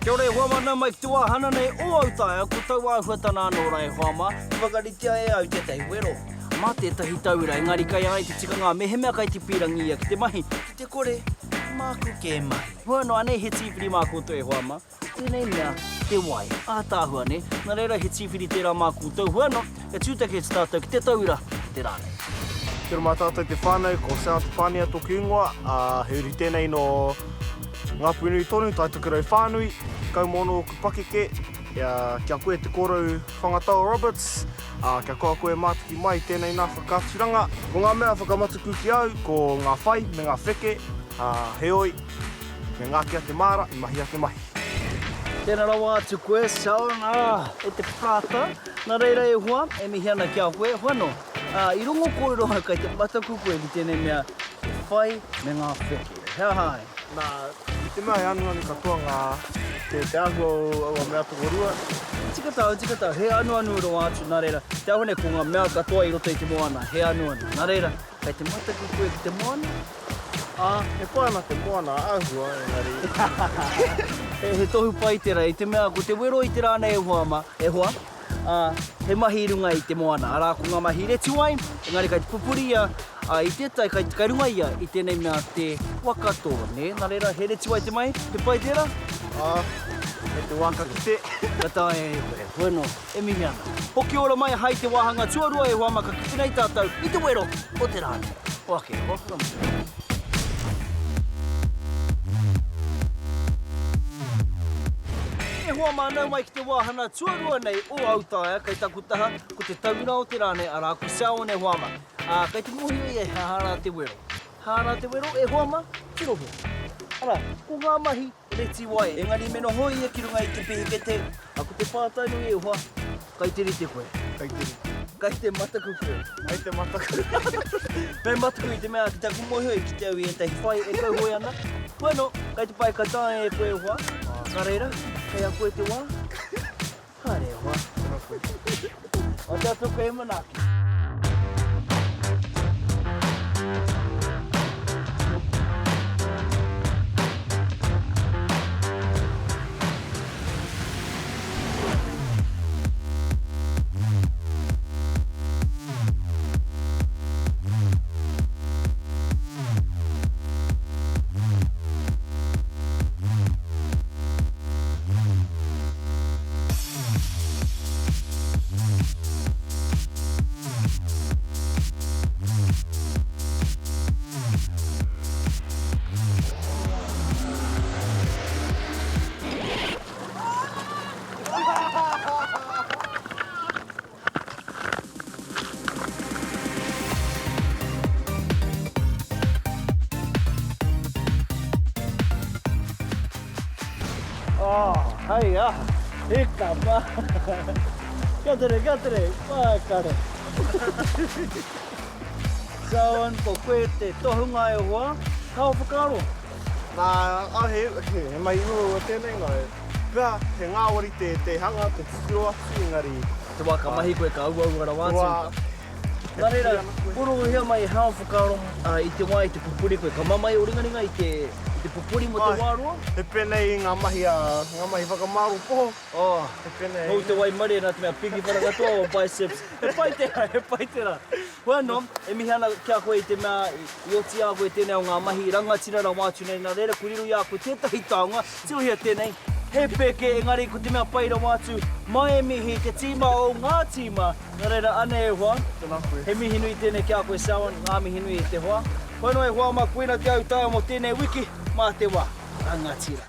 Kia ora e hoa mā, nau mai ki te wāhana nei o Autaia, ko tau āhuatana anō rā e hoa mā, i whakaritea e au tētahi wero. Mā tētahi tauira, engari kei a ia te tikanga mehemea kai te pīrangi ia ki te mahi, ki te kore, māku kē mahi. Hua noa nei he tīwhiri mā koutou e hoa mā, tēnei mea te wai, ātaahua nē, nā reira he tīwhiri tērā mā koutou, hua noa, kia tūtaki atu tātou ki te tauira i te rā nei. Kia ora mā tātou te whānau, ko Sal Te Pania tōku ingoa, ā, he uri tēnei nō Ngāpuhi-nui tonu, Tai Tokerau whānui, 16 ōku pakeke, kia koe te kōrau Whangatao Roberts, ā, kia koa koe mātaki mai i tēnei nā whakaaturanga. Ko ngā mea whakamataku ki au, ko ngā whai me ngā wheke, ā, heoi, me ngakia te māra i mahia te mahi. Tēnā rawa atu koe, Sharon, ā, e te whakaata. Nā reira e hoa, e mihi ana ki a koe, hoano, ā, i rongo kōrero au kei te mataku koe ki tēnei mea, te whai me ngā wheke. He aha ai? Nā, i te mea he anuanu katoa ngā, te, te āhua o aua mea tokorua. Tika tāu, tika tāu, he anuanu rawa atu, nā reira, te āhua nei ko ngā mea katoa i roto i te moana, he anuanu. Nā reira, kei te mataku koe ki te moana? Ā, e pai ana te moana āhua, engari. He, he tohu pai tērā, i te mea ko te wero i te rā nei e hoa ma, e hoa, ā, he mahi i runga i te moana, arā, ko ngā mahi reti wai, engari kai te pupuri ia, ā, i tētai, kai, kai runga ia i tēnei mea te waka tō, nē, nā reira, he reti wai te mahi, he pai tērā? Ā, kei te wā ka kite. Ka taea e koe, bueno. E mihi ana. Hoki ora mai hai te wāhanga tuarua e hoa ma ka kite nei tātou i te wero o te rā nei. Hoake, hoa whakamua. E hoa mā nau mai ki te wāhana tuarua nei o Autaia kei taku taha ko te tauira o te rā nei arā ko Selwyn e hoa ma. Ā, kei te mōhio ia he aha rā te wero. He aha rā te wero e hoa ma? Tirohia. Arā, ko ngā mahi Reti wai, engari me noho ia ki runga i te pihikete, a ko te pātai nui e hoa, kai te rite koe? Kai te rite. Kai te mataku koe? Kai te mataku. Me mataku i te mea ki taku mōhio i kite au i ētahi whai e kauhoe ana. Bueno, kai te pai ka taea e koe e hoa. Nā reira, kei a koe te wā. Haere e hoa. Tēnā koe. Mā te Atua koe e manaaki. Oh, hei aha. Eka mā. Kia tere, kia tere. Wā, kare. Someone, ko koe te tohunga e hoa. Ka o whakaaro? Nā, a he, he mahi uaua tēnei, nā, pea, he ngāwari te, te hanga, te titiro atu, engari. Te wā ka mahi koe, ka uaua rawa atu. Te wā, Nā reira, kōrerohia mai he ao whakaaro i te wā i te pupuri koe. Ka mamae ō ringaringa i te, i te pupuri mō te wā roa? He pēnei i ngā mahi a, ngā mahi whakamāro poho. Oh, He pēnei. Nōu te waimarie nā te mea piki whara katoa o biceps. He pai tērā, he pai tērā. Hoi anō, e mihi ana ki a koe i te mea i oti i a koe tēnei o ngā mahi rangatira rawa atu nei, nā reira kua riro i a koe tētahi taonga, tirohia tēnei, he pēke, engari ko te mea pai rawa atu, mai e mihi te tīma o ngā tīma, Nō reira, anei e hoa. Tēnā koe. He mihi nui tēnei ki a koe Selwyn, ngā mihi nui e te hoa. Hoi anō e hoa mā, koina te autaia mō tēnei wiki, mā te wā. Rangatira.